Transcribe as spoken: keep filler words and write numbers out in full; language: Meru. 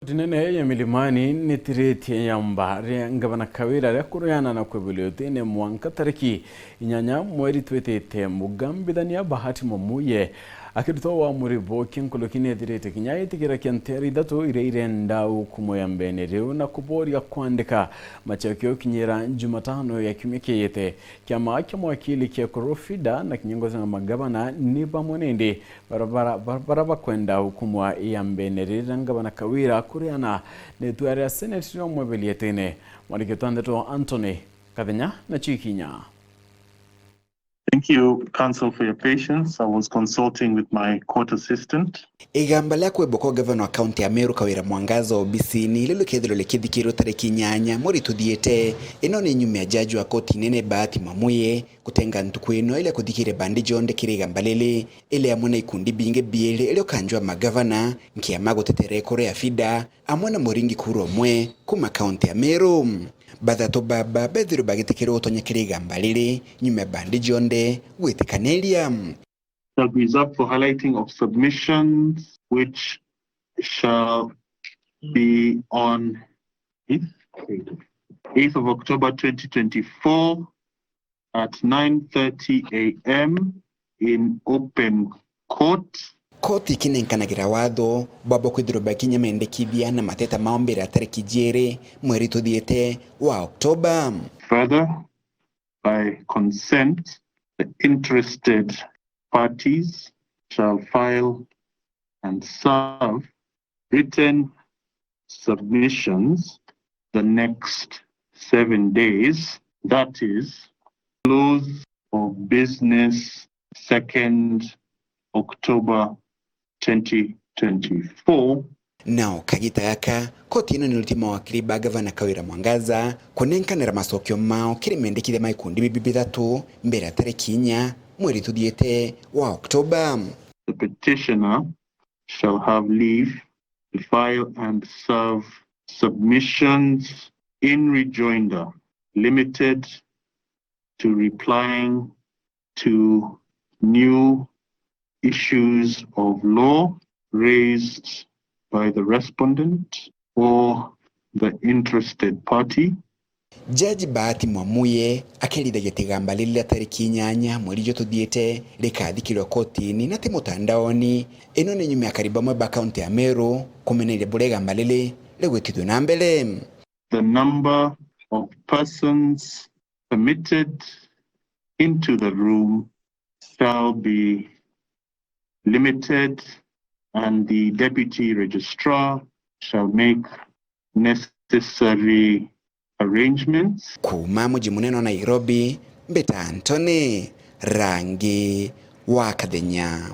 Koti nene ya Milimani nitiritie yamba ria Ngavana Kawira ria kureana na kwebulia utine mwanka tariki inyanya mweri twitite. Mugambithania Bahati Mwamuye akiruta uamuri buki nkuruki nethirite kinya itikira kia nteere ithatu iria irenda ukumo ya mbene riu na kuboria kwandika macokio kinyira Jumatano ya kiumia kiijite. Kiama kia mawakili kia Korofida na kinya ngozi na magavana ni bamwe nindi bara, bara, bara, bara bakwenda hukumwa ya mbene riria Ngavana Kawira kureana na itua ria Senate riria umwebelietene. Mwandiki wetu wa ndeto Anthony Kathenya na cio ikinya. Thank you, Counsel, for your patience. I was consulting with my court assistant. Igamba ria kwebwa kwa gavana wa kaunti ya Meru Kawira Mwangaza obisini riu rikethirwa rikithikirwa tariki inyanya mweri tuthiite. Ino ni nyuma ya jaji wa koti nene Bahati Mwamuye gutenga ntuku ino iria kuthikiria bandi jonthe kiri igamba riri, iri amwe na ikundi bingi biiri iria ukanjwa magavana, nkiama gutetera ikoro ya FIDA, amwe na muringi kura umwe kuma kaunti ya Meru. Bathatu baba bethirwe bagitikirwa gutonya kiri igamba riri nyuma ya bandi jonthe gwitikaniria. Shall be reserved for highlighting of submissions, which shall be on eighth, eighth of October twenty twenty-four at nine thirty a m in open court. Koti ikinenkanagira watho bwabo kwithirwa bakinya mendekithia na mateta mao mbere ya tariki jiiri mweri tuthiite wa October. Further, by consent, the interested parties shall file and serve written submissions the next seven days, that is, close of business second October twenty twenty-four. Nao kagita gaka, koti ino niruti mawakili ba gavana Kawira Mwangaza kunenkanira macokio mao kiri mendekithia ma ikundi bibi bithatu mbere ya tariki inya mweri tuthiite wa October. The petitioner shall have leave to file and serve submissions in rejoinder limited to replying to new issues of law raised by the respondent or the interested party. Jaji Bahati Mwamuye akirithagia tigamba riri ria tariki inyanya mweri jututhiite rikathikirwa kotini na ti mutandaoni. Ino ni nyuma ya akari bamwe ba kaunti ya Meru kumeneria buria igamba riri rigwitithua na mbere. The number of persons permitted into the room shall be limited, and the deputy registrar shall make necessary arrangements. Kuuma muji munene wa Nairobi, mbita Anthony Rangi wa Kathenya.